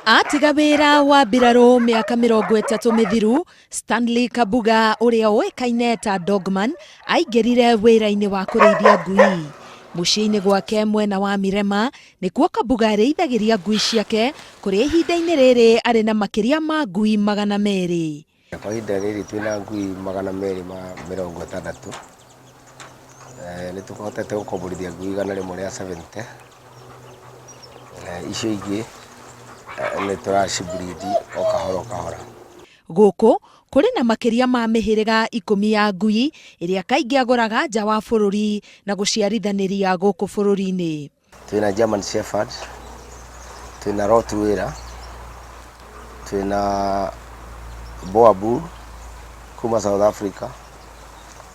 Atiga wĩra wa mbirarũ mĩaka 30 mĩthiru, Stanley Kabuga ũrĩa ũĩkaine ta Dogman aingĩrire wĩra-inĩ wa kũrĩithia ngui. Mũciĩ-inĩ gwake mwena wa Mirema nĩkuo Kabuga arĩithagĩria ngui ciake kũrĩa ihinda-inĩ rĩrĩ arĩ na makĩria ma ngui 200. Kwa ihinda rĩrĩ twĩna ngui 260. Nĩ tũhotete gũkomborithia ngui 170. Icio ingĩ nĩ tũraci breed o kahora o kahora. Gũkũ kũrĩ na makĩria ma mĩhĩrĩga 10 ya ngui ĩrĩa kaingĩ agũraga nja wa bũrũri na gũciarithanĩria gũkũ bũrũri-inĩ. Twĩna German Shepherd, twĩna Rottweiler, twĩna Boerboel kuma South Africa,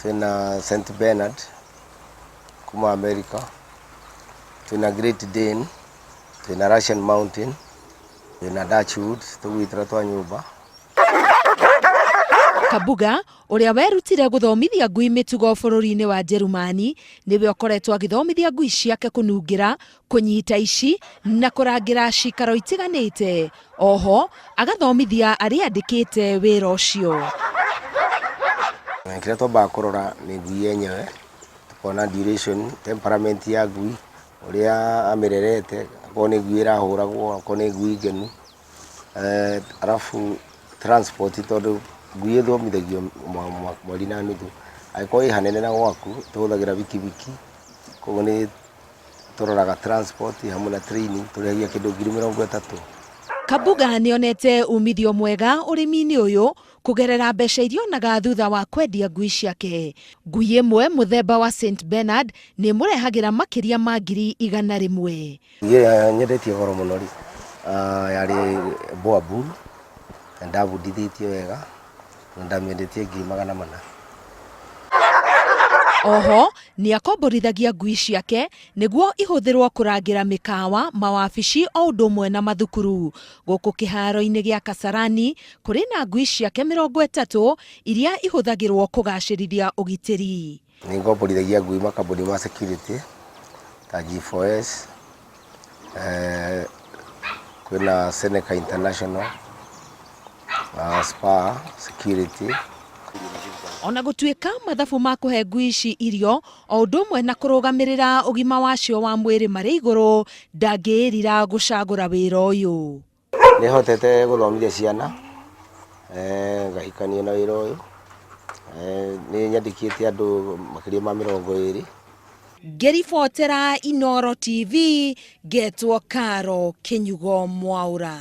twĩna St Bernard kuma America, twĩna Great Dane, twĩna Russian Mountain, twĩna Dachshund tũgui tũrĩa twa nyũmba. Kabuga ũrĩa werutire gũthomithia ngui mĩtugo bũrũri-inĩ wa Njerumani nĩwe ũkoretwo agĩthomithia ngui ciake kũnungĩra, kũnyita ici na kũrangĩra cikaro itiganĩte. Oho agathomithia arĩa andĩkĩte wĩra ũcio. Kĩrĩa twambaga kũrora nĩ ngui yenyewe, tukona duration, temperament ya ngui, ũrĩa amĩrerete, akorwo nĩ ngui ĩrahũragwo, akorwo nĩ ngui ngenu. Arabu transport tondũ ngui ĩthomithagio mweri na nuthu, angĩkorwo ĩ hanene na gwaku tũhũthagĩra bikibiki, koguo nĩ tũroraga transport hamwe na training tũrĩhagia kĩndũ 30,000. Kabuga nĩonete umithio mwega ũrĩmi-inĩ ũyũ kũgerera mbeca iria onaga thutha wa kwendia ngui ciake. Ngui ĩmwe mũthemba wa St Bernard nĩ ĩmũrehagĩra makĩria ma 100,000. Ngui ĩrĩa nyendetie goro mũno rĩ, yarĩ Boerboel, na ndabundithĩtie wega, na ndamĩendetie 400,000. Oho nĩ akomborithagia ngui ciake nĩguo ihũthĩrwo kũrangĩra mĩkawa, mawabici o ũndũ ũmwe na mathukuru. Gũkũ kĩharo-inĩ gĩa Kasarani kũrĩ na ngui ciake 30 iria ihũthagĩrwo kũgacĩrithia ũgitĩri. Nĩ ngomborithagia ngui makambuni ma security ta G4S, kwĩna Seneca International, Spa Security. Ona gũtuĩka mathabu ma kũhe ngui ici irio o ũndũ ũmwe na kũrũgamĩrĩra ũgima wacio wa mwĩrĩ marĩ igũrũ, ndangĩĩrira gũcagũra wĩra ũyũ. Nĩ hotete gũthomithia ciana, ngahikania na wĩra ũyũ, nĩ nyandĩkĩte andũ makĩria ma 20. Ngĩribotera Inooro TV, ngetwo Caro Kĩnyugo Mwaũra.